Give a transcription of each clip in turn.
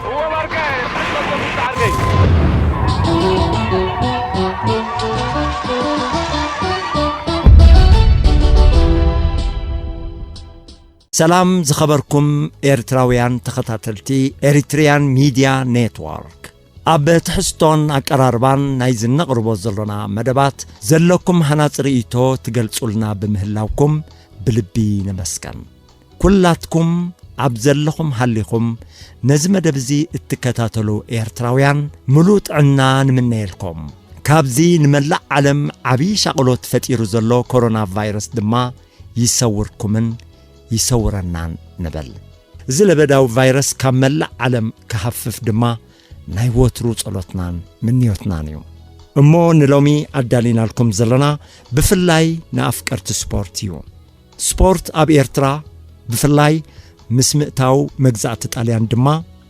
እወ ባርከ፣ ቀጥሎ ብጣዕርከይ። ሰላም ዝኸበርኩም ኤርትራውያን ተኸታተልቲ ኤሪትሪያን ሚድያ ኔትወርክ። ኣብ ትሕዝቶን ኣቀራርባን ናይዚ ነቕርቦ ዘሎና መደባት ዘለኩም ሃናጺ ርእይቶ ትገልጹልና ብምህላውኩም ብልቢ ነመስገን። ኩላትኩም ኣብ ዘለኹም ሃሊኹም ነዚ መደብ እዚ እትከታተሉ ኤርትራውያን ምሉእ ጥዕና ንምነየልኩም። ካብዚ ንመላእ ዓለም ዓብዪ ሻቕሎት ፈጢሩ ዘሎ ኮሮና ቫይረስ ድማ ይሰውርኩምን ይሰውረናን ንብል። እዚ ለበዳዊ ቫይረስ ካብ መላእ ዓለም ክሃፍፍ ድማ ናይ ወትሩ ጸሎትናን ምንዮትናን እዩ። እሞ ንሎሚ ኣዳሊናልኩም ዘለና ብፍላይ ንኣፍቀርቲ ስፖርት እዩ። ስፖርት ኣብ ኤርትራ ብፍላይ ምስ ምእታው መግዛእቲ ጣልያን ድማ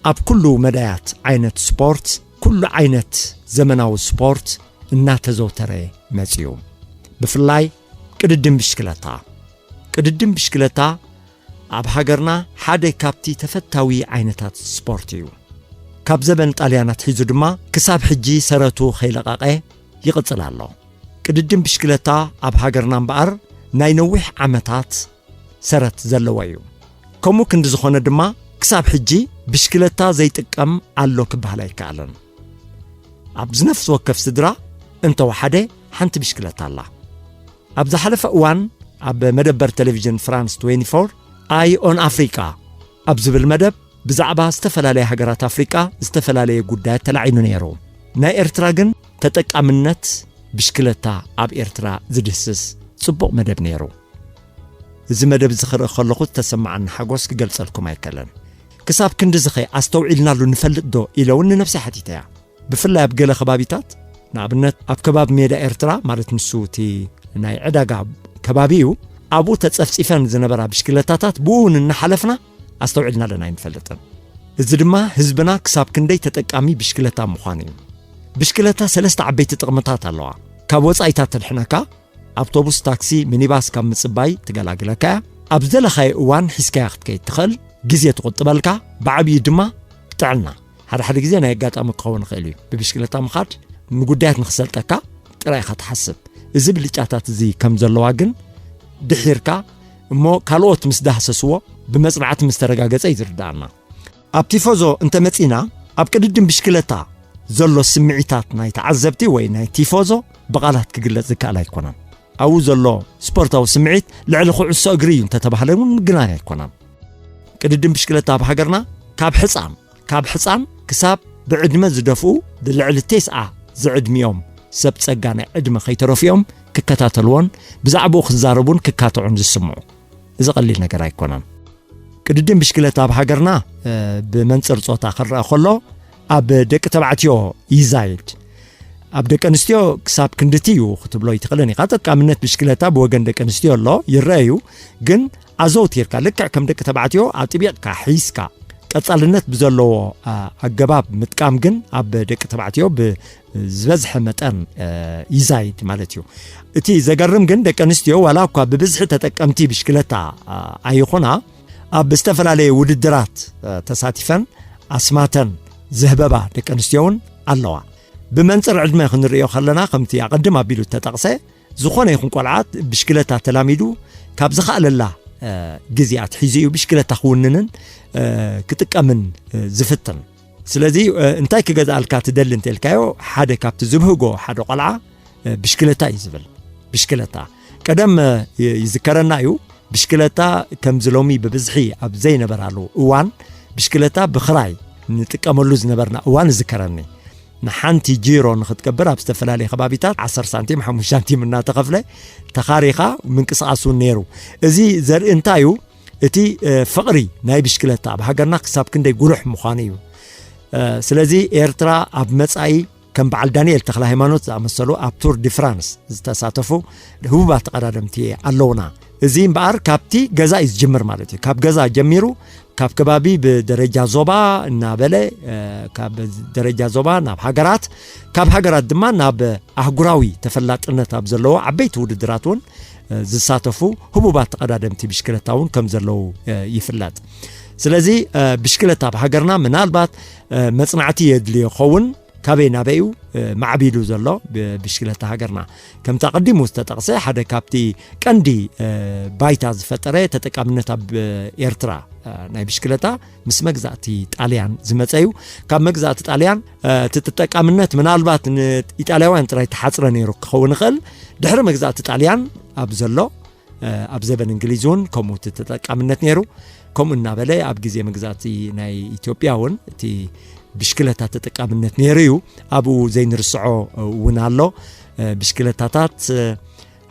ኣብ ኩሉ መዳያት ዓይነት ስፖርት፣ ኩሉ ዓይነት ዘመናዊ ስፖርት እናተዘውተረ መጺኡ። ብፍላይ ቅድድም ብሽክለታ። ቅድድም ብሽክለታ ኣብ ሃገርና ሓደ ካብቲ ተፈታዊ ዓይነታት ስፖርት እዩ። ካብ ዘበን ጣልያን ኣትሒዙ ድማ ክሳብ ሕጂ ሰረቱ ከይለቐቐ ይቕጽል ኣሎ። ቅድድም ብሽክለታ ኣብ ሃገርና እምበኣር ናይ ነዊሕ ዓመታት ሰረት ዘለዎ እዩ። ከምኡ ክንዲ ዝኾነ ድማ ክሳብ ሕጂ ብሽክለታ ዘይጥቀም ኣሎ ክበሃል ኣይከኣልን። ኣብ ዝነፍሲ ወከፍ ስድራ እንተወሓደ ሓንቲ ብሽክለታ ኣላ። ኣብ ዝሓለፈ እዋን ኣብ መደበር ቴሌቪዥን ፍራንስ ትዌንቲ ፎር ኣይ ኦን ኣፍሪቃ ኣብ ዝብል መደብ ብዛዕባ ዝተፈላለያ ሃገራት ኣፍሪቃ ዝተፈላለየ ጉዳያት ተላዒሉ ነይሩ። ናይ ኤርትራ ግን ተጠቃምነት ብሽክለታ ኣብ ኤርትራ ዝድህስስ ጽቡቕ መደብ ነይሩ። እዚ መደብ እዚ ክርኢ ከለኹ ዝተሰማዓኒ ሓጎስ ክገልጸልኩም ኣይከለን። ክሳብ ክንድዚ ኸ ኣስተውዒልናሉ ንፈልጥ ዶ ኢለ እውን ንነብሰይ ሓቲተያ። ብፍላይ ኣብ ገለ ከባቢታት፣ ንኣብነት ኣብ ከባቢ ሜዳ ኤርትራ፣ ማለት ንሱ እቲ ናይ ዕዳጋ ከባቢ እዩ፣ ኣብኡ ተጸፍጺፈን ዝነበራ ብሽክለታታት ብኡ እውን እናሓለፍና ኣስተውዒልናለን ኣይንፈልጥን። እዚ ድማ ህዝብና ክሳብ ክንደይ ተጠቃሚ ብሽክለታ ምዃኑ እዩ። ብሽክለታ ሰለስተ ዓበይቲ ጥቕምታት ኣለዋ። ካብ ወጻኢታት ተድሕነካ፣ ኣውቶቡስ፣ ታክሲ፣ ሚኒባስ ካብ ምጽባይ ትገላግለካ እያ። ኣብ ዝደለኻዮ እዋን ሒዝካያ ክትከይድ ትኽእል፣ ግዜ ትቑጥበልካ፣ ብዓብዪ ድማ ጥዕና። ሓደ ሓደ ግዜ ናይ ኣጋጣሚ ክኸውን ይኽእል እዩ። ብብሽክለታ ምኻድ ንጉዳያት ንኽሰልጠካ ጥራይ ኢኻ ትሓስብ። እዚ ብልጫታት እዚ ከም ዘለዋ ግን ድሒርካ እሞ ካልኦት ምስ ዳህሰስዎ ብመጽናዕቲ ምስ ተረጋገጸ እዩ ዝርድኣና። ኣብ ቲፎዞ እንተመጺና፣ ኣብ ቅድድም ብሽክለታ ዘሎ ስምዒታት ናይ ተዓዘብቲ ወይ ናይ ቲፎዞ ብቓላት ክግለጽ ዝከኣል ኣይኮነን። ኣብኡ ዘሎ ስፖርታዊ ስምዒት ልዕሊ ኩዕሶ እግሪ እዩ እንተተባህለ እውን ምግናን ኣይኮነን። ቅድድም ብሽክለታ ኣብ ሃገርና ካብ ሕጻን፣ ካብ ሕጻን ክሳብ ብዕድመ ዝደፍኡ ልዕሊ ቴስዓ ዝዕድሚኦም ሰብ ጸጋ ናይ ዕድመ ከይተረፉ እዮም ክከታተልዎን ብዛዕባኡ ክዛረቡን ክካትዑን ዝስምዑ። እዚ ቀሊል ነገር ኣይኮነን። ቅድድም ብሽክለታ ኣብ ሃገርና፣ እ፣ ብመንጽር ጾታ ክረኣ ከሎ ኣብ ደቂ ተባዕትዮ ይዛይድ። ኣብ ደቂ ኣንስትዮ ክሳብ ክንድቲ እዩ ክትብሎ ይትኽእልን ኢኻ። ተጠቃምነት ብሽክለታ ብወገን ደቂ ኣንስትዮ ኣሎ፣ ይረአ እዩ። ግን ኣዘውቲርካ፣ ልክዕ ከም ደቂ ተባዕትዮ ኣጥቢቕካ ሒዝካ፣ ቀጻልነት ብዘለዎ፣ ኣ፣ ኣገባብ ምጥቃም ግን ኣብ ደቂ ተባዕትዮ ብ-፣ ዝበዝሐ መጠን፣ እ፣ ይዛይድ ማለት እዩ። እቲ ዘገርም ግን ደቂ ኣንስትዮ ዋላ እኳ ብብዝሒ ተጠቀምቲ ብሽክለታ፣ ኣ፣ ኣይኹና፣ ኣብ ዝተፈላለየ ውድድራት፣ እ፣ ተሳቲፈን ኣስማተን ዘህበባ ደቂ ኣንስትዮ እውን ኣለዋ። ብመንጽር ዕድመ ክንርእዮ ከለና ከምቲ ኣቐድም ኣቢሉ እተጠቕሰ ዝኾነ ይኹን ቆልዓ ብሽክለታ ተላሚዱ ካብ ዝኸኣለላ፣ እ፣ ግዜ ኣትሒዙ እዩ ብሽክለታ ክውንንን፣ እ፣ ክጥቀምን፣ እ፣ ዝፍትን። ስለዚ፣ እ፣ እንታይ ክገዝኣልካ ትደሊ እንተልካዮ፣ ሓደ ካብቲ ዝብህጎ ሓደ ቆልዓ፣ እ፣ ብሽክለታ እዩ ዝብል። ብሽክለታ። ቀደም፣ እ፣ ይ-፣ ይዝከረና እዩ። ብሽክለታ ከምዚ ሎሚ ብብዝሒ ኣብ ዘይነበራሉ እዋን፣ ብሽክለታ ብኽራይ ንጥቀመሉ ዝነበርና እዋን ይዝከረኒ። ንሓንቲ ጂሮ ንኽትገብር ኣብ ዝተፈላለየ ከባቢታት ዓሰርተ ሳንቲም፣ ሓሙሽተ ሳንቲም እናተኸፍለ ተኻሪኻ ምንቅስቓስ እውን ነይሩ። እዚ ዘርኢ እንታይ እዩ? እቲ፣ እ፣ ፍቕሪ ናይ ብሽክለታ ኣብ ሃገርና ክሳብ ክንደይ ጉሉሕ ምዃኑ እዩ። እ፣ ስለዚ ኤርትራ ኣብ መጻኢ ከም በዓል ዳንኤል ተኽለ ሃይማኖት ዝኣመሰሉ ኣብ ቱር ዲ ፍራንስ ዝተሳተፉ ህቡባት ተቐዳደምቲ ኣለውና። እዚ እምበኣር ካብቲ ገዛ እዩ ዝጅምር ማለት እዩ። ካብ ገዛ ጀሚሩ ካብ ከባቢ ብደረጃ ዞባ እናበለ፣ እ፣ ካብ ደረጃ ዞባ ናብ ሃገራት፣ ካብ ሃገራት ድማ ናብ ኣህጉራዊ ተፈላጥነት ኣብ ዘለዎ ዓበይቲ ውድድራት እውን፣ እ፣ ዝሳተፉ ህቡባት ተቐዳደምቲ ብሽክለታ እውን ከም ዘለዉ፣ እ፣ ይፍለጥ። ስለዚ ብሽክለታ ኣብ ሃገርና ምናልባት መፅናዕቲ የድልዮ ኸውን። ካበይ ናበይኡ ማዕቢሉ ዘሎ ብሽክለታ ሃገርና? ከምታ ቀዲሙ ዝተጠቕሰ ሓደ ካብቲ ቀንዲ ባይታ ዝፈጠረ ተጠቃምነት ኣብ ኤርትራ ናይ ብሽክለታ ምስ መግዛእቲ ጣልያን ዝመፀ እዩ። ካብ መግዛእቲ ጣልያን እቲ ተጠቃምነት ምናልባት ንኢጣልያውያን ጥራይ ተሓፅረ ነይሩ ክኸውን ይኽእል። ድሕሪ መግዛእቲ ጣልያን ኣብ ዘሎ ኣብ ዘበን እንግሊዝ እውን ከምኡ እቲ ተጠቃምነት ነይሩ። ከምኡ እናበለ ኣብ ግዜ መግዛእቲ ናይ ኢትዮጵያ እውን እቲ ብሽክለታ ተጠቃምነት ነይሩ እዩ። ኣብኡ ዘይንርስዖ እውን ኣሎ። ብሽክለታታት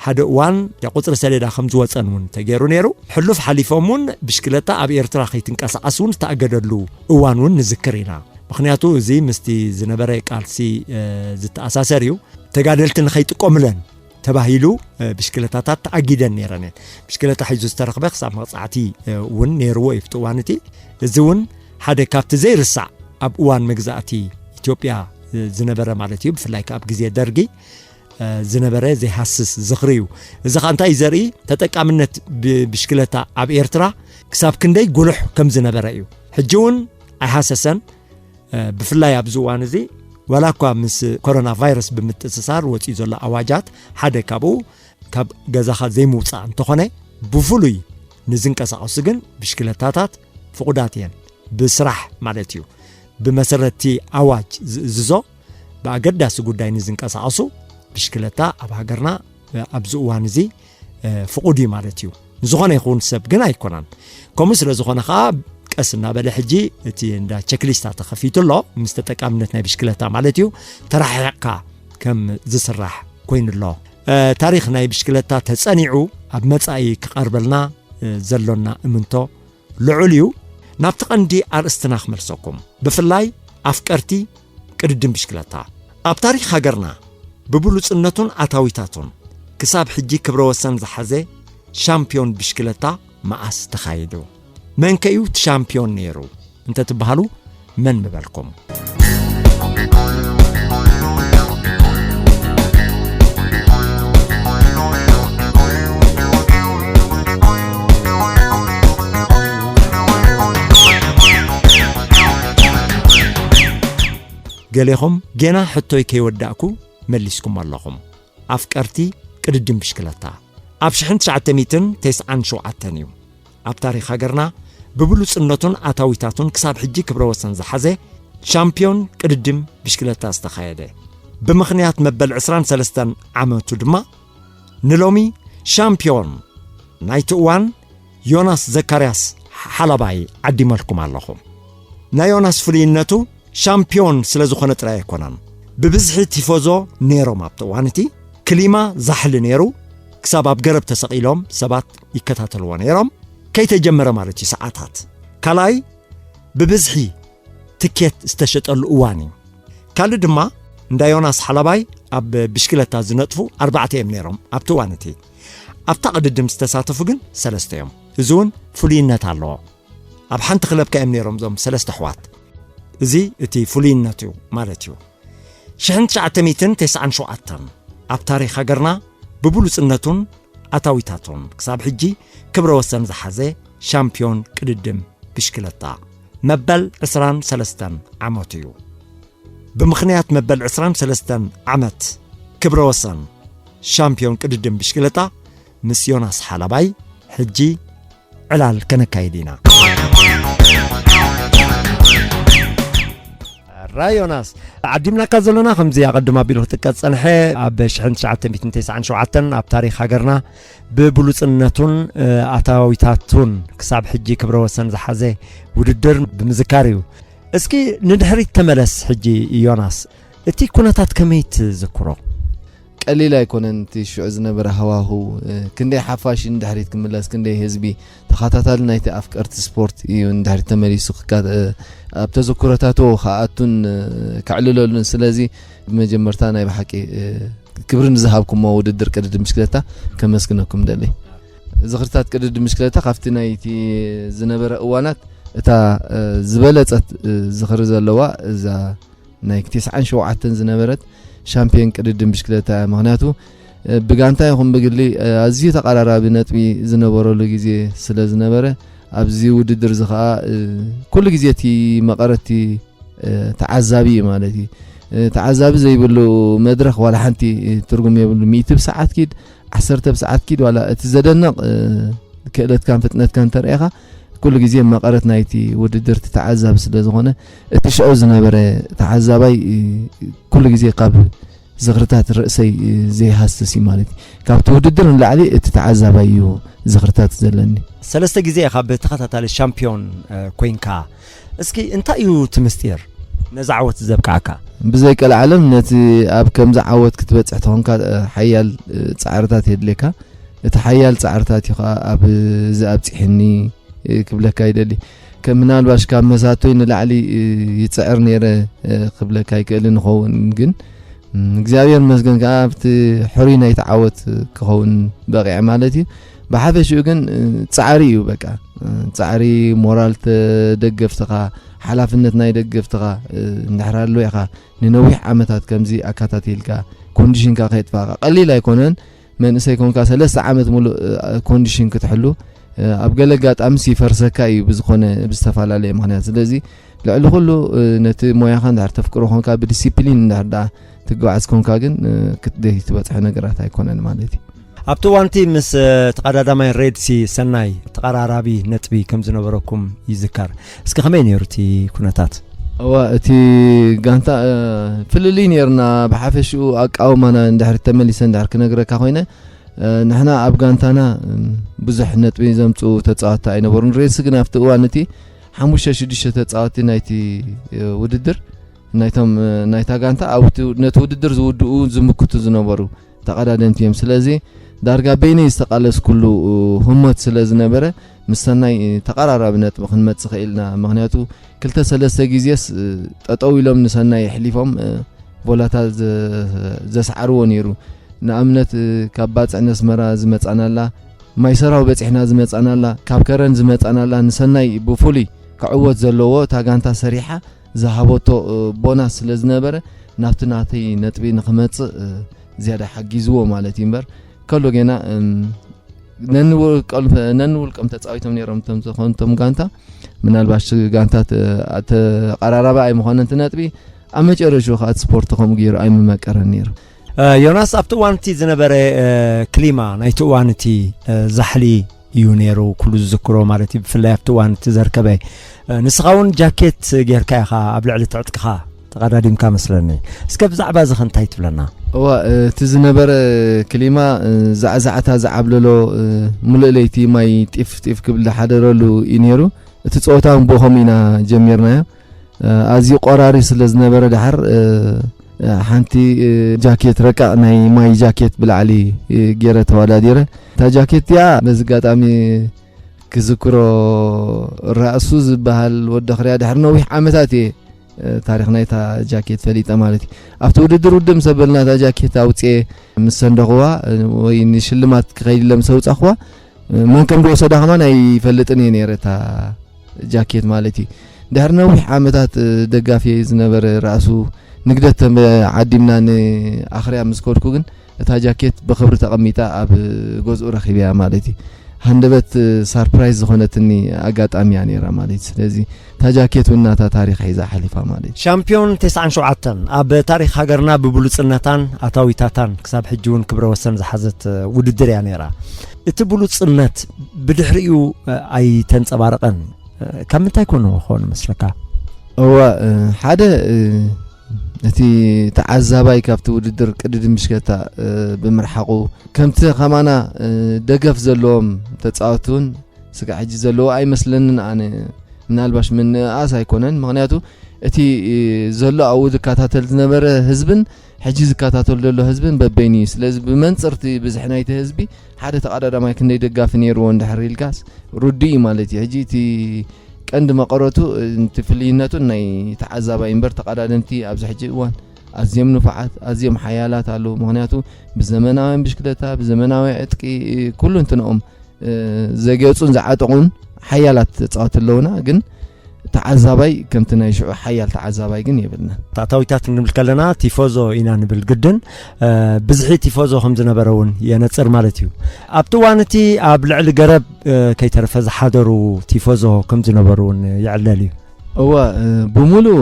ሓደ እዋን ቁፅሪ ሰሌዳ ከም ዝወፀን እውን ተገይሩ ነይሩ። ሕሉፍ ሓሊፎም እውን ብሽክለታ ኣብ ኤርትራ ከይትንቀሳቐስ እውን ዝተኣገደሉ እዋን እውን ንዝክር ኢና። ምክንያቱ እዚ ምስቲ ዝነበረ ቃልሲ ዝተኣሳሰር እዩ። ተጋደልቲ ንኸይጥቀሙለን ተባሂሉ ብሽክለታታት ተኣጊደን ነይረን እየን። ብሽክለታ ሒዙ ዝተረኽበ ክሳብ መቕፃዕቲ እውን ነይርዎ እዩ ኣብቲ እዋን እቲ። እዚ እውን ሓደ ካብቲ ዘይርሳዕ ኣብ እዋን መግዛእቲ ኢትዮጵያ ዝነበረ ማለት እዩ። ብፍላይ ከኣ ኣብ ግዜ ደርጊ ዝነበረ ዘይሃስስ ዝኽሪ እዩ። እዚ ኸኣ እንታይ እዩ ዘርኢ? ተጠቃምነት ብሽክለታ ኣብ ኤርትራ ክሳብ ክንደይ ጉሉሕ ከም ዝነበረ እዩ። ሕጂ እውን ኣይሃሰሰን። ብፍላይ ኣብዚ እዋን እዚ ዋላ እኳ ምስ ኮሮና ቫይረስ ብምትእስሳር ወፂኡ ዘሎ ኣዋጃት ሓደ ካብኡ ካብ ገዛኻ ዘይምውፃእ እንተኾነ፣ ብፍሉይ ንዝንቀሳቐሱ ግን ብሽክለታታት ፍቑዳት እየን። ብስራሕ ማለት እዩ። ብመሰረትቲ ኣዋጅ ዝእዝዞ ብኣገዳሲ ጉዳይ ንዝንቀሳቐሱ ብሽክለታ ኣብ ሃገርና ኣብዚ እዋን እዚ ፍቑድ እዩ ማለት እዩ። ንዝኾነ ይኹን ሰብ ግን ኣይኮነን። ከምኡ ስለ ዝኾነ ኸዓ ቀስ እናበለ ሕጂ እቲ እንዳ ቸክሊስታ ተኸፊቱ ኣሎ፣ ምስ ተጠቃምነት ናይ ብሽክለታ ማለት እዩ፣ ተራሒቕካ ከም ዝስራሕ ኮይኑ ኣሎ። ታሪኽ ናይ ብሽክለታ ተጸኒዑ ኣብ መጻኢ ክቐርበልና ዘሎና እምንቶ ልዑል እዩ። ናብቲ ቀንዲ ኣርእስትና ክመልሰኩም፣ ብፍላይ ኣፍቀርቲ ቅድድም ብሽክለታ። ኣብ ታሪኽ ሃገርና ብብሉጽነቱን ኣታዊታቱን ክሳብ ሕጂ ክብረ ወሰን ዝሓዘ ሻምፒዮን ብሽክለታ መኣስ ተኻይዱ? መንከ እዩ እቲ ሻምፒዮን ነይሩ እንተትበሃሉ መን ምበልኩም? ገሌኹም ጌና ሕቶይ ከይወዳእኩ መሊስኩም ኣለኹም። ኣፍቀርቲ ቅድድም ብሽክለታ ኣብ ሽሕን ትሽዓተ ሚእትን ተስዓን ሸውዓተን እዩ ኣብ ታሪኽ ሃገርና ብብሉጽነቱን ኣታዊታቱን ክሳብ ሕጂ ክብረ ወሰን ዝሓዘ ሻምፒዮን ቅድድም ብሽክለታ ዝተኻየደ። ብምኽንያት መበል ዕስራን ሰለስተን ዓመቱ ድማ ንሎሚ ሻምፒዮን ናይቲ እዋን ዮናስ ዘካርያስ ሓላባይ ዓዲመልኩም ኣለኹ። ናይ ዮናስ ፍሉይነቱ ሻምፒዮን ስለ ዝኾነ ጥራይ ኣይኮነን። ብብዝሒ ቲፎዞ ነይሮም ኣብቲ እዋን እቲ ክሊማ ዛሕሊ ነይሩ። ክሳብ ኣብ ገረብ ተሰቒሎም ሰባት ይከታተልዎ ነይሮም። ከይተጀመረ ማለት እዩ ሰዓታት። ካልኣይ ብብዝሒ ትኬት ዝተሸጠሉ እዋን እዩ። ካልእ ድማ እንዳ ዮናስ ሓላባይ ኣብ ብሽክለታ ዝነጥፉ ኣርባዕተ እዮም ነይሮም ኣብቲ እዋን እቲ። ኣብታ ቅድድም ዝተሳተፉ ግን ሰለስተ እዮም። እዚ እውን ፍሉይነት ኣለዎ። ኣብ ሓንቲ ክለብ ከ እዮም ነይሮም እዞም ሰለስተ ኣሕዋት። እዚ እቲ ፍሉይነት እዩ ማለት እዩ። ሽሕን ትሽዓተ ሚእትን ተስዓን ሸውዓተን ኣብ ታሪኽ ሃገርና ብብሉጽነቱን ኣታዊታቱን ክሳብ ሕጂ ክብረ ወሰን ዝሓዘ ሻምፒዮን ቅድድም ብሽክለታ መበል ዕስራን ሰለስተን ዓመቱ እዩ። ብምኽንያት መበል ዕስራን ሰለስተን ዓመት ክብረ ወሰን ሻምፒዮን ቅድድም ብሽክለታ ምስ ዮናስ ሓላባይ ሕጂ ዕላል ከነካይድ ኢና። ራ ዮናስ፣ ዓዲምናካ ዘሎና ከምዚ ኣቐድም ኣቢሉ ክጥቀስ ጸንሐ፣ ኣብ ሽሕን ትሽዓተ ሚእትን ተስዓን ሸውዓተን ኣብ ታሪኽ ሃገርና ብብሉጽነቱን ኣታዊታቱን ክሳብ ሕጂ ክብረ ወሰን ዝሓዘ ውድድር ብምዝካር እዩ። እስኪ ንድሕሪት ተመለስ ሕጂ ዮናስ፣ እቲ ኩነታት ከመይ ትዝክሮ? ቀሊል ኣይኮነን እቲ ሽዑ ዝነበረ ሃዋህው። ክንደይ ሓፋሽ ንድሕሪት ክምለስ፣ ክንደይ ህዝቢ ተኸታታሊ ናይቲ ኣፍቀርቲ ስፖርት እዩ ንድሕሪት ተመሊሱ ክካ-፣ ኣብ ተዘክሮታቱ ክኣቱን ከዕልለሉን። ስለዚ ብመጀመርታ ናይ ብሓቂ ክብሪ ንዝሃብኩሞ ውድድር ቅድድም ብሽክለታ ከመስግነኩም ደሊ። ዝኽርታት ቅድድም ብሽክለታ ካብቲ ናይቲ ዝነበረ እዋናት እታ ዝበለጸት ዝኽሪ ዘለዋ እዛ ናይ ተስዓን ሸውዓተን ዝነበረት ሻምፒዮን ቅድድም ብሽክለታ እያ። ምኽንያቱ ብጋንታ ይኹን ብግሊ ኣዝዩ ተቐራራቢ ነጥቢ ዝነበረሉ ግዜ ስለ ዝነበረ ኣብዚ ውድድር እዚ ከዓ ኩሉ ግዜ እቲ መቐረቲ ተዓዛቢ እዩ ማለት እዩ። ተዓዛቢ ዘይብሉ መድረኽ ዋላ ሓንቲ ትርጉም የብሉ። ሚእቲ ብሰዓት ኪድ፣ ዓሰርተ ብሰዓት ኪድ፣ ዋላ እቲ ዘደንቕ ክእለትካን ፍጥነትካን እንተርእኻ ኩሉ ግዜ መቐረት ናይቲ ውድድር እቲ ተዓዛቢ ስለ ዝኾነ እቲ ሽዑ ዝነበረ ተዓዛባይ ኩሉ ግዜ ካብ ዝኽርታት ርእሰይ ዘይሃስስ እዩ ማለት እዩ። ካብቲ ውድድር ንላዕሊ እቲ ተዓዛባይ እዩ ዝኽርታት ዘለኒ። ሰለስተ ግዜ ኢኻ ብተኸታታሊ ሻምፒዮን ኮይንካ። እስኪ እንታይ እዩ እቲ ምስጢር ነዚ ዓወት ዘብቅዓካ? ብዘይ ቀልዓለም ነቲ ኣብ ከምዚ ዓወት ክትበጽሕ ተኾንካ ሓያል ጻዕርታት የድልየካ። እቲ ሓያል ጻዕርታት እዩ ከዓ ኣብዚ ኣብጺሕኒ ክብለካ ይደሊ። ከም ምናልባሽ ካብ መሳቶይ ንላዕሊ ይጽዕር ነይረ ክብለካ ይክእል ንኸውን፣ ግን እግዚኣብሔር መስገን ከዓ ኣብቲ ሕሩይ ናይቲ ዓወት ክኸውን በቂዐ ማለት እዩ። ብሓፈሽኡ ግን ጻዕሪ እዩ በቃ። ጻዕሪ፣ ሞራል ተደገፍትኻ፣ ሓላፍነት ናይ ደገፍትኻ እንድሕር ኣሎ ኢኻ ንነዊሕ ዓመታት ከምዚ ኣካታቲልካ ኮንዲሽንካ ከየጥፋእካ ቀሊል ኣይኮነን። መንእሰይ ኮንካ ሰለስተ ዓመት ሙሉእ ኮንዲሽን ክትሕሉ ኣብ ገለ ኣጋጣሚስ ይፈርሰካ እዩ ብዝኾነ ብዝተፈላለየ ምኽንያት። ስለዚ ልዕሊ ኩሉ ነቲ ሞያኻ እንድሕር ተፍቅሮ ኮንካ ብዲሲፕሊን እንድሕር ደኣ ትጓዓዝ ኮንካ ግን ክትደይ ትበጽሖ ነገራት ኣይኮነን ማለት እዩ። ኣብቲ እዋንቲ ምስ ተቐዳዳማይ ሬድሲ ሰናይ ተቐራራቢ ነጥቢ ከም ዝነበረኩም ይዝከር። እስኪ ከመይ ነይሩ እቲ ኩነታት? እዋ እቲ ጋንታ ፍልልይ ነይርና። ብሓፈሽኡ ኣቃውማና እንድሕር ተመሊሰ እንድሕር ክነግረካ ኮይነ ንሕና ኣብ ጋንታና ብዙሕ ነጥቢ ዘምፅኡ ተፃወትቲ ኣይነበሩን። ሬድሲ ግን ኣብቲ እዋን እቲ ሓሙሽተ ሽዱሽተ ተፃወትቲ ናይቲ ውድድር ናይቶም ናይታ ጋንታ ኣብ ነቲ ውድድር ዝውድኡ ዝምክቱ ዝነበሩ ተቐዳደምቲ እዮም። ስለዚ ዳርጋ በይነይ ዝተቓለስኩሉ ህሞት ስለ ዝነበረ ምስ ሰናይ ተቐራራቢ ነጥቢ ክንመጽእ ኽኢልና። ምኽንያቱ ክልተ ሰለስተ ግዜስ ጠጠው ኢሎም ንሰናይ የሕሊፎም ቮላታ ዘስዓርዎ ነይሩ። ንኣብነት ካብ ባጽዕ ነስመራ ዝመጻናላ፣ ማይ ሰራው በጺሕና ዝመጻናላ፣ ካብ ከረን ዝመጻናላ ንሰናይ ብፍሉይ ክዕወት ዘለዎ እታ ጋንታ ሰሪሓ ዝሃበቶ ቦናስ ስለ ዝነበረ ናብቲ ናተይ ነጥቢ ንኽመጽእ ዝያዳ ሓጊዝዎ ማለት እዩ። እምበር ከሎ ጌና ነንውልቆም ተፃዊቶም ነይሮም እቶም ዝኾኑ እቶም ጋንታ። ምናልባሽ ጋንታ ተቐራራቢ ኣይምኾነን እቲ ነጥቢ። ኣብ መጨረሽኡ ከዓ እቲ ስፖርት ከምኡ ገይሩ ኣይምመቀረን ነይሩ። ዮናስ፣ ኣብቲ እዋን እቲ ዝነበረ ክሊማ ናይቲ እዋን እቲ ዛሕሊ እዩ ነይሩ ኩሉ ዝዝክሮ ማለት እዩ። ብፍላይ ኣብቲ እዋን እቲ ዘርከበ ንስኻ እውን ጃኬት ጌርካ ኢኻ ኣብ ልዕሊ ትዕጥቅኻ ተቐዳዲምካ መስለኒ። እስከ ብዛዕባ እዚ ኸ እንታይ ትብለና? እዋ እቲ ዝነበረ ክሊማ ዛዕዛዕታ ዝዓብለሎ፣ ሙሉእ ለይቲ ማይ ጢፍ ጢፍ ክብል ዝሓደረሉ እዩ ነይሩ። እቲ ፀወታ እውን ብኡ ከምኡ ኢና ጀሚርናዮ። ኣዝዩ ቆራሪ ስለ ዝነበረ ደሓር ሓንቲ ጃኬት፣ ረቃቕ ናይ ማይ ጃኬት ብላዕሊ ገይረ ተዋዳዲረ። እታ ጃኬት እቲኣ በዚ ኣጋጣሚ ክዝክሮ፣ ራእሱ ዝበሃል ወዲ ኣኽርያ ድሕሪ ነዊሕ ዓመታት እየ ታሪኽ ናይታ ጃኬት ፈሊጠ ማለት እዩ። ኣብቲ ውድድር ውድእ ምስ ኣበልና እታ ጃኬት ኣውፅኤ ምስ ሰንደኽዋ ወይ ንሽልማት ክኸይድ ኢለ ምስ ኣውፃኽዋ መን ከም ዝወሰዳ ከማን ኣይፈልጥን እየ ነይረ እታ ጃኬት ማለት እዩ። ድሕሪ ነዊሕ ዓመታት ደጋፊ ዝነበረ ራእሱ ንግደት ዓዲምና ንኣኽርያ ምስ ከድኩ ግን እታ ጃኬት ብኽብሪ ተቐሚጣ ኣብ ገዝኡ ረኺበያ ማለት እዩ። ሃንደበት ሳርፕራይዝ ዝኾነትኒ ኣጋጣሚ እያ ነይራ ማለት እዩ። ስለዚ እታ ጃኬት እውን ናታ ታሪኽ ሒዛ ሓሊፋ ማለት እዩ። ሻምፒዮን ተስዓን ሸውዓተን ኣብ ታሪኽ ሃገርና ብብሉጽነታን ኣታዊታታን ክሳብ ሕጂ እውን ክብረ ወሰን ዝሓዘት ውድድር እያ ነይራ። እቲ ብሉጽነት ብድሕሪኡ ኣይተንጸባረቐን። ካብ ምንታይ ኮን ክኾን መስለካ? እዋ ሓደ እቲ ተዓዛባይ ካብቲ ውድድር ቅድድም ብሽከታ ብምርሓቑ ከምቲ ከማና ደገፍ ዘለዎም ተጻወትቲ እውን ስጋዕ ሕጂ ዘለዎ ኣይመስለንን። ኣነ ምናልባሽ ምንእኣስ ኣይኮነን፣ ምኽንያቱ እቲ ዘሎ ኣብኡ ዝከታተል ዝነበረ ህዝብን ሕጂ ዝከታተል ዘሎ ህዝብን በበይኑ እዩ። ስለዚ ብመንፅርቲ ብዝሒ ናይቲ ህዝቢ ሓደ ተቐዳዳማይ ክንደይ ደጋፊ ነይርዎ እንድሕር ኢልካስ ርዱእ እዩ ማለት እዩ። ሕጂ እቲ ቀንዲ መቐረቱ እቲ ፍልይነቱ ናይ ተዓዛባይ እምበር ተቐዳደምቲ ኣብዚ ሕጂ እዋን ኣዝዮም ንፉዓት ኣዝዮም ሓያላት ኣለዉ። ምኽንያቱ ብዘመናውያን ብሽክለታ ብዘመናዊ ዕጥቂ ኩሉ እንትንኦም ዘጌጹን ዝዓጠቑን ሓያላት ተጻወቲ ኣለዉና። ግን ተዓዛባይ ከምቲ ናይ ሽዑ ሓያል ተዓዛባይ ግን የብልና። ታታዊታት ክንብል ከለና ቲፎዞ ኢና ንብል ግድን። ብዝሒ ቲፎዞ ከም ዝነበረ እውን የነፅር ማለት እዩ። ኣብቲ እዋን እቲ ኣብ ልዕሊ ገረብ ከይተረፈ ዝሓደሩ ቲፎዞ ከም ዝነበሩ እውን ይዕለል እዩ። እወ፣ ብሙሉኡ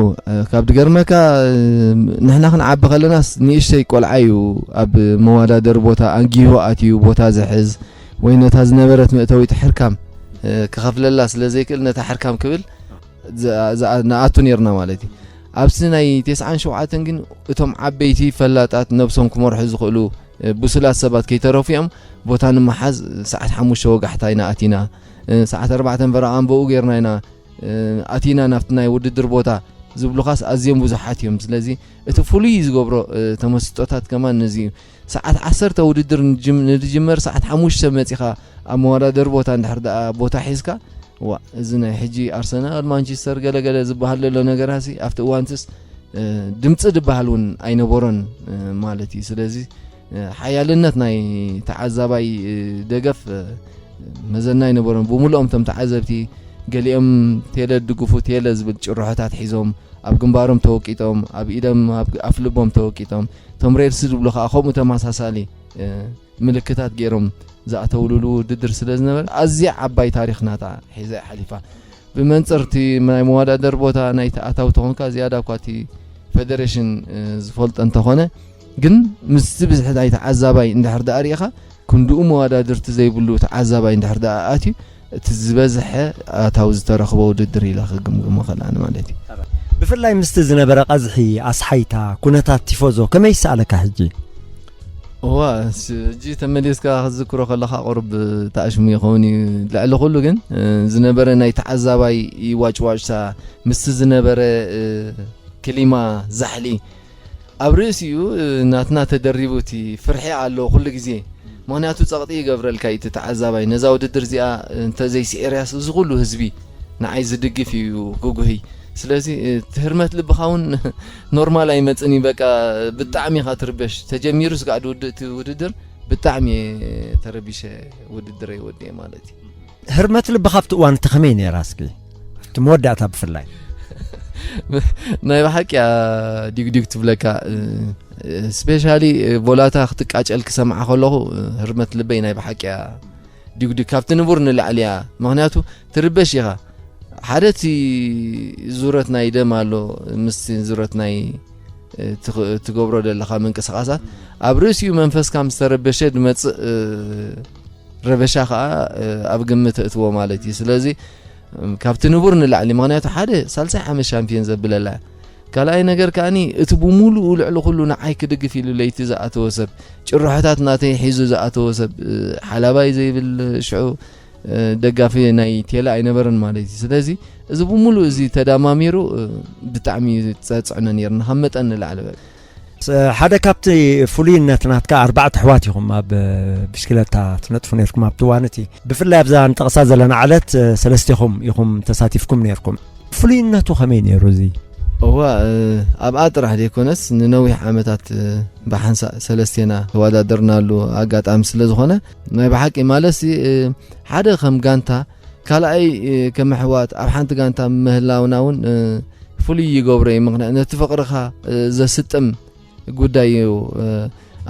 ካብ ድገርመካ፣ ንሕና ክንዓቢ ከለናስ ንእሽተይ ቆልዓ እዩ ኣብ መወዳደሪ ቦታ ኣንጊሁ ኣትዩ ቦታ ዝሕዝ፣ ወይ ነታ ዝነበረት መእተዊት ሕርካም ክኸፍለላ ስለ ዘይክእል፣ ነታ ሕርካም ክብል ንኣቱ ነርና ማለት እዩ። ኣብዚ ናይ ተስዓን ሸውዓተን ግን እቶም ዓበይቲ ፈላጣት፣ ነብሶም ክመርሑ ዝኽእሉ ብሱላት ሰባት ከይተረፉ እዮም። ቦታ ንምሓዝ ሰዓት ሓሙሽተ ወጋሕታ ኢና ኣቲና፣ ሰዓት ኣርባዕተ ፈረቓ ኣንበኡ ጌርና ኢና ኣቲና ናብቲ ናይ ውድድር ቦታ ዝብሉኻስ ኣዝዮም ብዙሓት እዮም። ስለዚ እቲ ፍሉይ ዝገብሮ ተመስጦታት ከማን ነዚ እዩ። ሰዓት ዓሰርተ ውድድር ንድጅመር ሰዓት ሓሙሽተ መፂኻ ኣብ መወዳደሪ ቦታ እንድሕር ደኣ ቦታ ሒዝካ፣ ዋ፣ እዚ ናይ ሕጂ ኣርሰናል ማንቸስተር ገለገለ ዝበሃል ዘሎ ነገራሲ ኣብቲ እዋንትስ ድምፂ ዝበሃል እውን ኣይነበሮን ማለት እዩ። ስለዚ ሓያልነት ናይ ተዓዛባይ ደገፍ መዘና ኣይነበሮን። ብምሉኦም እቶም ተዓዘብቲ፣ ገሊኦም ቴለ ድግፉ ቴለ ዝብል ጭርሖታት ሒዞም ኣብ ግንባሮም ተወቂጦም፣ ኣብ ኢዶም፣ ኣብ ኣፍልቦም ተወቂጦም፣ እቶም ሬድሲ ዝብሉ ከዓ ከምኡ ተመሳሳሊ ምልክታት ገይሮም ዝኣተውሉሉ ውድድር ስለ ዝነበረ፣ ኣዝያ ዓባይ ታሪኽ ናታ ሒዛ እያ ሓሊፋ። ብመንፅር እቲ ናይ መወዳደር ቦታ ናይቲ ኣታዊ ተኾንካ ዝያዳ እኳ እቲ ፌደሬሽን ዝፈልጦ እንተኾነ፣ ግን ምስቲ ብዝሒ ናይ ተዓዛባይ እንድሕር ደኣ ርኢኻ፣ ክንድኡ መወዳድርቲ ዘይብሉ ተዓዛባይ እንድሕር ደኣ ኣትዩ፣ እቲ ዝበዝሐ ኣታዊ ዝተረኽቦ ውድድር ኢለ ክግምግሞ ክእል ኣነ ማለት እዩ። ብፍላይ ምስቲ ዝነበረ ቀዝሒ ኣስሓይታ ኩነታት ቲፎዞ ከመይ ይሰኣለካ ሕጂ? እዋ፣ ሕጂ ተመሊስካ ክትዝክሮ ከለኻ ቁሩብ ተኣሽሙ ይኸውን እዩ። ልዕሊ ኩሉ ግን ዝነበረ ናይ ተዓዛባይ ዋጭዋጭታ፣ ምስቲ ዝነበረ ክሊማ ዛሕሊ፣ ኣብ ርእሲኡ ናትና ተደሪቡ እቲ ፍርሒ ኣሎ ኩሉ ግዜ። ምኽንያቱ ጸቕጢ ይገብረልካ እዩ እቲ ተዓዛባይ። ነዛ ውድድር እዚኣ እንተዘይስዒርያስ እዚ ኩሉ ህዝቢ ንዓይ ዝድግፍ እዩ ክጉህይ። ስለዚ እቲ ህርመት ልብኻ እውን ኖርማል ኣይመጽን እዩ። በቃ ብጣዕሚ ኢኻ ትርበሽ። ተጀሚሩ ስጋዕ ድውድእ እቲ ውድድር ብጣዕሚ እየ ተረቢሸ ውድድረይ ወዲኤ ማለት እዩ። ህርመት ልብኻ ኣብቲ እዋን እቲ ከመይ ነይራ እስኪ? እቲ መወዳእታ ብፍላይ ናይ ብሓቂ እያ ዲግዲግ ትብለካ። ስፔሻሊ ቮላታ ክትቃጨል ክሰምዓ ከለኹ ህርመት ልበይ ናይ ብሓቂ እያ ዲግዲግ ካብቲ ንቡር ንላዕሊ እያ። ምኽንያቱ ትርበሽ ኢኻ። ሓደ እቲ ዙረት ናይ ደም ኣሎ፣ ምስቲ ዙረት ናይ ትገብሮ ዘለኻ ምንቅስቓሳት ኣብ ርእሲኡ መንፈስካ ምስ ተረበሸ ዝመፅእ ረበሻ ከዓ ኣብ ግምት እእትዎ ማለት እዩ። ስለዚ ካብቲ ንቡር ንላዕሊ፣ ምኽንያቱ ሓደ ሳልሳይ ዓመት ሻምፒዮን ዘብለላ እያ። ካልኣይ ነገር ከዓኒ እቲ ብሙሉኡ ልዕሊ ኩሉ ንዓይ ክድግፍ ኢሉ ለይቲ ዝኣተወ ሰብ፣ ጭርሖታት ናተይ ሒዙ ዝኣተወ ሰብ፣ ሓላባይ ዘይብል ሽዑ ደጋፊ ናይ ቴለ ኣይነበረን ማለት እዩ። ስለዚ እዚ ብሙሉእ እዚ ተዳማሚሩ ብጣዕሚ እዩ ዘጽዕኖ ነይሩ፣ ካብ መጠን ንላዕሊ በቃ። ሓደ ካብቲ ፍሉይነት ናትካ ኣርባዕተ ኣሕዋት ኢኹም ኣብ ብሽክለታ ትነጥፉ ነርኩም ኣብቲ እዋን እቲ። ብፍላይ ኣብዛ ንጠቕሳ ዘለና ዕለት ሰለስቴኹም ኢኹም ተሳቲፍኩም ነርኩም። ፍሉይነቱ ከመይ ነይሩ እዚ? እዋ ኣብኣ ጥራሕ ዘይኮነስ ንነዊሕ ዓመታት ብሓንሳእ ሰለስቴና ተወዳደርናሉ ኣጋጣሚ ስለ ዝኾነ ናይ ብሓቂ ማለት ሓደ ከም ጋንታ ካልኣይ ከም ኣሕዋት ኣብ ሓንቲ ጋንታ ምህላውና እውን ፍሉይ ይገብሮ እዩ። ምኽንያት ነቲ ፍቕርኻ ዘስጥም ጉዳይ እዩ።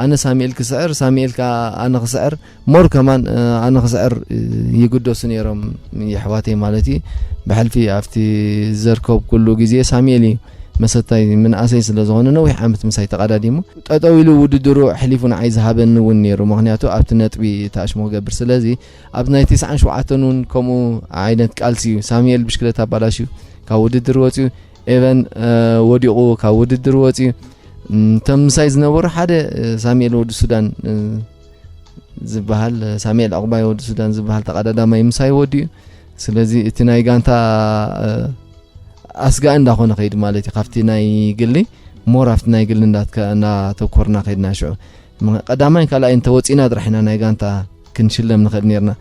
ኣነ ሳሙኤል ክስዕር፣ ሳሙኤል ከዓ ኣነ ክስዕር፣ ሞር ከማን ኣነ ክስዕር ይግደሱ ነይሮም የሕዋተይ ማለት እዩ። ብሕልፊ ኣብቲ ዘርከብ ኩሉ ግዜ ሳሙኤል እዩ መሰታይ ምንኣሰይ ስለ ዝኾነ ነዊሕ ዓመት ምሳይ ተቐዳዲሙ ጠጠው ኢሉ ውድድሩ ኣሕሊፉ ንዓይ ዝሃበኒ እውን ነይሩ። ምኽንያቱ ኣብቲ ነጥቢ ተኣሽሞ ክገብር ስለዚ ኣብ ናይ ተስዓን ሸውዓተን እውን ከምኡ ዓይነት ቃልሲ እዩ። ሳሙኤል ብሽክለታ ኣባላሽዩ ካብ ውድድር ወፂኡ፣ ኤቨን ወዲቑ ካብ ውድድር ወፂኡ። እቶም ምሳይ ዝነበሩ ሓደ ሳሙኤል ወዲ ሱዳን ዝበሃል፣ ሳሙኤል ዕቑባይ ወዲ ሱዳን ዝበሃል ተቐዳዳማይ ምሳይ ወዲኡ። ስለዚ እቲ ናይ ጋንታ ኣስጋኢ እንዳኾነ ከይዱ ማለት እዩ። ካብቲ ናይ ግሊ ሞር ኣብቲ ናይ ግሊ እንዳተኮርና ከይድና ሽዑ ቀዳማይን ካልኣይን ተወፂና ጥራሕ ኢና ናይ ጋንታ ክንሽለም ንኽእል ነርና።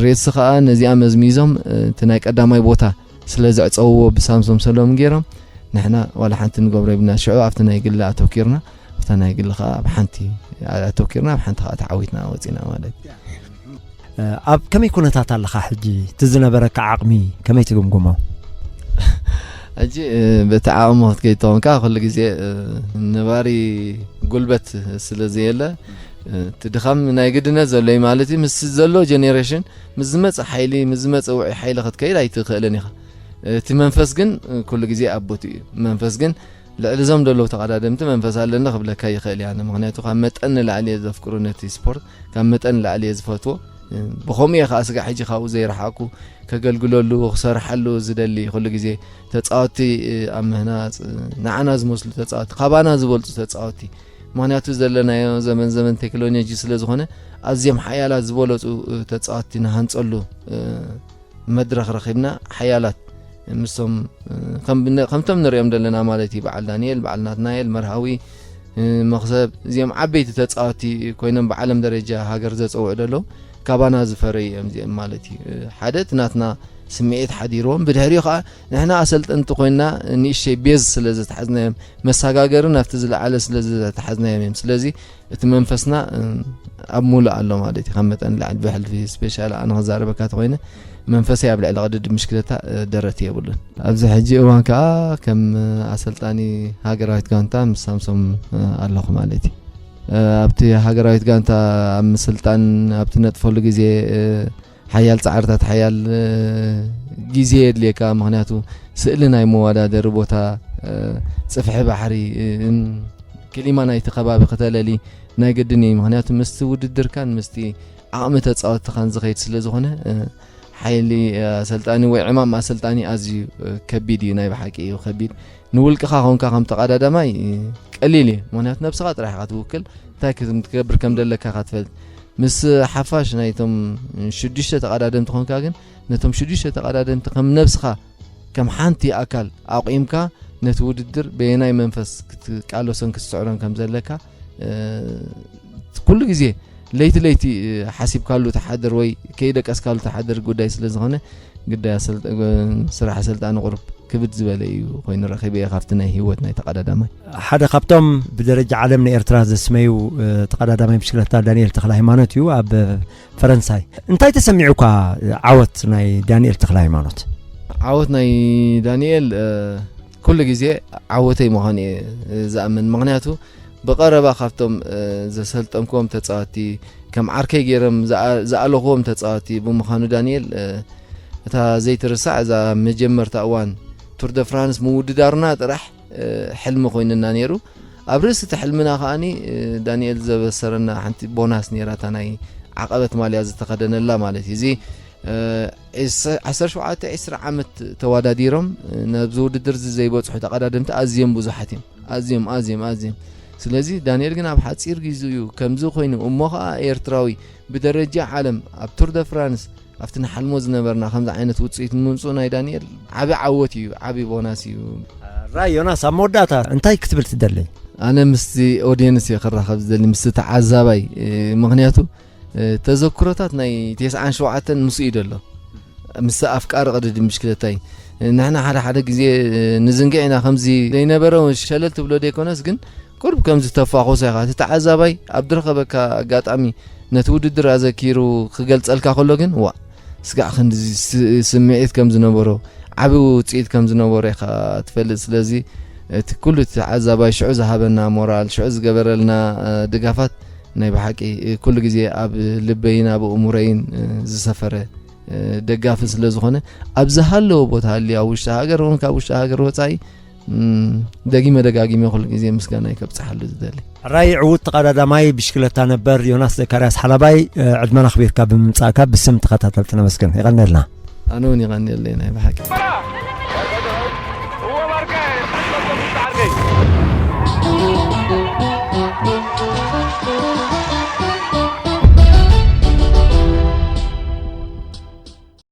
ሬድሲ ከዓ ነዚኣ መዝሚዞም እቲ ናይ ቀዳማይ ቦታ ስለ ዘዕፀውዎ ብሳምሶም ሰሎም ገይሮም ንሕና ዋላ ሓንቲ ንገብሮ የብልና። ሽዑ ኣብቲ ናይ ግሊ ኣተኪርና ኣብታ ናይ ግሊ ከዓ ኣብ ሓንቲ ኣተኪርና ኣብ ሓንቲ ከዓ ተዓዊትና ወፂና ማለት እዩ። ኣብ ከመይ ኩነታት ኣለኻ ሕጂ? እቲ ዝነበረካ ዓቕሚ ከመይ ትግምግሞ? ሕጂ በቲ ዓቕሚ ክትከይድ ተኾንካ ኩሉ ግዜ ነባሪ ጉልበት ስለ ዘየለ እቲ ድኻም ናይ ግድነት ዘሎ እዩ ማለት እዩ። ምስ ዘሎ ጀኔሬሽን ምስ ዝመጽእ ሓይሊ ምስ ዝመጽእ ውዑይ ሓይሊ ክትከይድ ኣይትኽእልን ኢኻ። እቲ መንፈስ ግን ኩሉ ግዜ ኣብ ቦትኡ እዩ። መንፈስ ግን ልዕሊ እዞም ዘለዉ ተቐዳደምቲ መንፈስ ኣለኒ ክብለካ ይኽእል እያ። ምኽንያቱ ካብ መጠን ንላዕሊ እየ ዘፍቅሩ ነቲ ስፖርት፣ ካብ መጠን ንላዕሊ እየ ዝፈትዎ። ብኸምኡ እየ ከዓ ስጋዕ ሕጂ ካብኡ ዘይረሓቕኩ፣ ከገልግለሉ ክሰርሓሉ ዝደሊ ኩሉ ግዜ ተፃወቲ ኣብ ምህናፅ፣ ንዓና ዝመስሉ ተፃወቲ፣ ካባና ዝበልፁ ተፃወቲ። ምኽንያቱ ዘለናዮ ዘመን ዘመን ቴክኖሎጂ ስለ ዝኾነ ኣዝዮም ሓያላት ዝበለፁ ተፃወቲ ንሃንፀሉ መድረኽ ረኺብና ሓያላት ምስቶም ከምቶም ንሪኦም ዘለና ማለት እዩ። በዓል ዳንኤል፣ በዓል ናትናኤል፣ መርሃዊ፣ መኽሰብ፣ እዚኦም ዓበይቲ ተፃወቲ ኮይኖም ብዓለም ደረጃ ሃገር ዘፀውዑ ዘለዉ ካባና ዝፈረዩ እዮም እዚኦም ማለት እዩ። ሓደ እቲ ናትና ስምዒት ሓዲርዎም፣ ብድሕሪኡ ከዓ ንሕና ኣሰልጠንቲ ኮይና ንእሽተይ ቤዝ ስለ ዝተሓዝናዮም፣ መሰጋገሪ ናብቲ ዝለዓለ ስለ ዝተሓዝናዮም እዮም። ስለዚ እቲ መንፈስና ኣብ ሙሉእ ኣሎ ማለት እዩ። ካብ መጠን ላዕሊ ብሕልፊ ስፔሻል ኣነ ክዛረበካ ተኮይነ መንፈሰይ ኣብ ልዕሊ ቅድድም ብሽክለታ ደረት የብሉን። ኣብዚ ሕጂ እዋን ከዓ ከም ኣሰልጣኒ ሃገራዊት ጋንታ ምስ ሳምሶም ኣለኹ ማለት እዩ። ኣብቲ ሃገራዊት ጋንታ ኣብ ምስልጣን ኣብ ትነጥፈሉ ግዜ ሓያል ፃዕርታት ሓያል ግዜ የድልየካ። ምክንያቱ ስእሊ ናይ መወዳደሪ ቦታ፣ ፅፍሒ ባሕሪ፣ ክሊማ ናይቲ ከባቢ ክተለሊ ናይ ግድን እዩ። ምክንያቱ ምስቲ ውድድርካን ምስቲ ዓቕሚ ተፃወትኻን ዝኸይድ ስለ ዝኾነ ሓይሊ ኣሰልጣኒ ወይ ዕማም ኣሰልጣኒ ኣዝዩ ከቢድ እዩ። ናይ ብሓቂ እዩ ከቢድ። ንውልቅኻ ኮንካ ከም ተቐዳዳማይ ቀሊል እዩ። ምክንያቱ ነብስኻ ጥራሕ ኢኻ ትውክል። እንታይ ክትገብር ከም ዘለካ ኢኻ ትፈልጥ። ምስ ሓፋሽ ናይቶም ሽዱሽተ ተቐዳደምቲ ኮንካ ግን ነቶም ሽዱሽተ ተቐዳደምቲ ከም ነብስኻ ከም ሓንቲ ኣካል ኣቑምካ ነቲ ውድድር በየናይ መንፈስ ክትቃለሶን ክትስዕሮን ከም ዘለካ ኩሉ ግዜ ለይቲ ለይቲ ሓሲብካሉ ትሓድር ወይ ከይደቀስካሉ ትሓድር ጉዳይ ስለ ዝኾነ ግዳይ ስራሕ ኣሰልጣኒ ቁሩብ ክብድ ዝበለ እዩ ኮይኑ ረኺበዮ ካብቲ ናይ ህይወት ናይ ተቐዳዳማይ። ሓደ ካብቶም ብደረጃ ዓለም ንኤርትራ ዘስመዩ ተቐዳዳማይ ብሽክለታ ዳንኤል ተኽለ ሃይማኖት እዩ ኣብ ፈረንሳይ። እንታይ ተሰሚዑካ ዓወት ናይ ዳንኤል ተኽለ ሃይማኖት? ዓወት ናይ ዳንኤል ኩሉ ግዜ ዓወተይ ምዃኑ እየ ዝኣምን። ምኽንያቱ ብቐረባ ካብቶም ዘሰልጠንክዎም ተፃወቲ ከም ዓርከይ ገይሮም ዝኣለኽዎም ተፃወቲ ብምዃኑ ዳንኤል እታ ዘይትርሳዕ እዛ መጀመርታ እዋን ቱር ደ ፍራንስ ምውድዳርና ጥራሕ ሕልሚ ኮይንና ነይሩ። ኣብ ርእሲ እቲ ሕልምና ከዓኒ ዳንኤል ዘበሰረና ሓንቲ ቦናስ ነይራ፣ እታ ናይ ዓቐበት ማልያ ዝተኸደነላ ማለት እዩ። እዚ ዓሰርተ ሸውዓተ ዕስራ ዓመት ተወዳዲሮም ነብዚ ውድድር እዚ ዘይበፅሑ ተቐዳደምቲ ኣዝዮም ብዙሓት እዮም። ኣዝዮም ኣዝዮም ኣዝዮም ስለዚ ዳንኤል ግን ኣብ ሓፂር ግዜ እዩ ከምዚ ኮይኑ እሞ ከዓ ኤርትራዊ ብደረጃ ዓለም ኣብ ቱር ደ ፍራንስ ኣብቲ ንሓልሞ ዝነበርና ከምዚ ዓይነት ውፅኢት ምምፅኡ ናይ ዳንኤል ዓቢ ዓወት እዩ፣ ዓቢ ቦናስ እዩ። ራይ ዮናስ፣ ኣብ መወዳእታ እንታይ ክትብል ትደሊ? ኣነ ምስቲ ኦድየንስ እየ ክራኸብ ዝደሊ፣ ምስቲ ተዓዛባይ። ምክንያቱ ተዘክሮታት ናይ ተስዓን ሸውዓተን ምስኡ እዩ ዘሎ፣ ምስ ኣፍቃሪ ቅድድም ብሽክለታይ። ንሕና ሓደ ሓደ ግዜ ንዝንግዕ ኢና፣ ከምዚ ዘይነበረ ሸለል ትብሎ ዘይኮነስ ግን ቁሩብ ከምዚ ተፋኾሶ ኢኻ። እቲ ተዓዛባይ ኣብ ዝረኸበካ ኣጋጣሚ ነቲ ውድድር ኣዘኪሩ ክገልጸልካ ከሎ ግን ዋ ስጋዕ ክንዲ ስምዒት ከም ዝነበሮ ዓቢ ውፅኢት ከም ዝነበሮ ኢኻ ትፈልጥ። ስለዚ እቲ ኩሉ እቲ ተዓዛባይ ሽዑ ዝሃበና ሞራል ሽዑ ዝገበረልና ድጋፋት ናይ ብሓቂ ኩሉ ግዜ ኣብ ልበይን ኣብ እእሙረይን ዝሰፈረ ደጋፊ ስለ ዝኾነ ኣብ ዝሃለወ ቦታ ሃልዩ ኣብ ውሽጢ ሃገር እውን ካብ ውሽጢ ሃገር ወፃኢ ደጊመ ደጋጊመ ኩሉ ግዜ ምስጋናይ ከብፅሓሉ ዝደሊ። ሕራይ ዕዉት ተቐዳዳማይ ብሽክለታ ነበር ዮናስ ዘካርያስ ሓላባይ ዕድመና ኣኽቢርካ ብምምፃእካ ብስም ተኸታተልቲ ነመስግን። የቐንየልና። ኣነ እውን የቐንየለይ ናይ ብሓቂ።